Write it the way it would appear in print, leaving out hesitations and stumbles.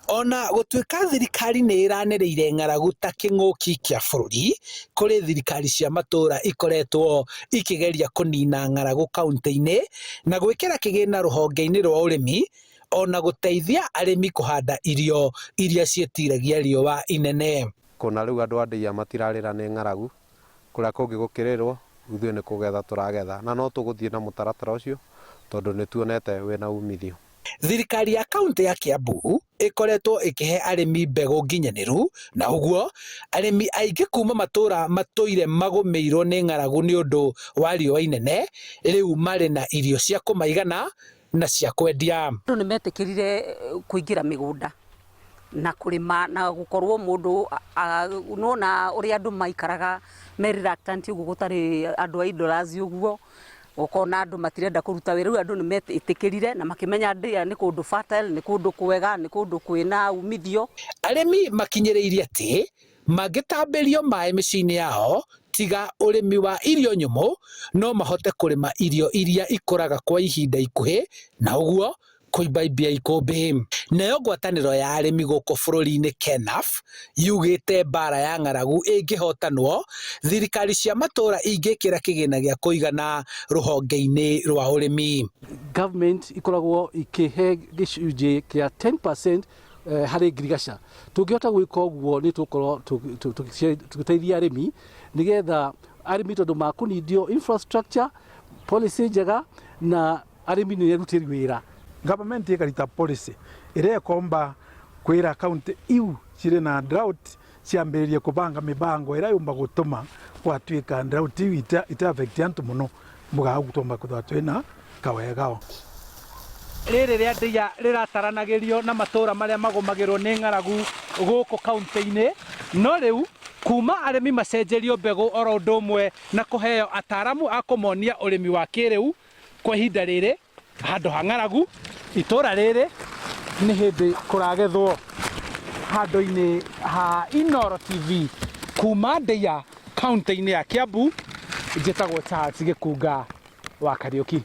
Ona gũtuĩka thirikari nĩ ĩranĩrĩire ng'aragu ta kĩng'ũki kĩa bũrũri, kũrĩ thirikari cia matũũra ikoretwo ikĩgeria kũnina ng'aragu kauntĩ-inĩ na gwĩkĩra kĩgĩna rũhonge-inĩ rwa ũrĩmi ona gũteithia arĩmi kũhanda irio iria ciĩtiragia riũa inene. Kũna rĩu andũ a Ndeiya matirarĩra nĩ ng'aragu, kũrĩa kũngĩ gũkĩrĩrwo ithuĩ nĩ kũgetha tũragetha na no tũgũthiĩ na mũtaratara ũcio tondũ nĩ tuonete wĩna umithio. Thirikari ya kaũntĩ ya Kiambu ĩkoretwo ĩkĩhe arĩmi mbegũ nginyanĩru na ũguo arĩmi aingĩ kuma matũra matũire magũmĩirwo nĩ ng'aragu nĩ ũndũ wa riũa inene rĩu marĩ na irio cia kũmaigana na cia kwendia. Andũ nĩ metĩkĩrire kũingĩra mĩgũnda na kũrĩma na gũkorwo mũndũ nĩwona ũrĩa andũ maikaraga me reluctant ũguo gũtarĩ andũ a idlers ũguo. Ũkona andũ matirenda kũruta wĩra, rĩu andũ nĩ metĩkĩrire na makĩmenya Ndĩa nĩ kũndũ fertile, nĩ kũndũ kwega, nĩ kũndũ kwĩna umithio. Arĩmi makinyĩrĩirie atĩ mangĩtambĩrio maĩ mĩciĩ-inĩ yao tiga ũrĩmi wa irio nyũmũ no mahote kũrĩma irio iria ikũraga kwa ihinda ikuhĩ na ũguo kũimbaimbia ikũmbĩ. Nayo ngwatanĩro ya arĩmi gũkũ bũrũri-inĩ KENAF yugĩte mbara ya ng'aragu ĩngĩhotanwo, thirikari cia matũra ingĩkĩra kĩgĩna gĩa kũigana rũhonge-inĩ rwa ũrĩmi. Government ikoragwo ikĩhe gĩcunjĩ kĩa 10% harĩ ngirigaca. Tũngĩhota gwĩka ũguo nĩ tũgũkorwo tũgĩteithia arĩmi nĩgetha arĩmi tondũ makũnindio infrastructure, policy njega na arĩmi nĩ arutĩri wĩra. Government ĩkarita policy ĩrĩa ĩkomba kwĩra county iu cirĩ na drought ciambĩrĩrie kũbanga mĩbango ĩrĩa yũmba gũtũma gwatuĩka drought iu ita affect antu mũno mũgaa gũtũmba kwithira twĩna kawegao. Rĩrĩ rĩa Ndeiya rĩrataranagĩrio na matũra marĩa magũmagĩrwo nĩ ng'aragu gũkũ kaunti-inĩ, no rĩu kuma arĩmi macenjerio mbegũ oro ũndũ ũmwe na kũheo ataramu a kũmonia ũrĩmi wa kĩrĩu, Kwa ihinda rĩrĩ handũ ha ng'aragu itũra rĩrĩ nĩ hĩndĩ kũragethwo handũ-inĩ ha Inooro TV kuma Ndeiya kaunti-inĩ ya Kiambu njĩtagwo Charles Gĩkunga wa Kariũki.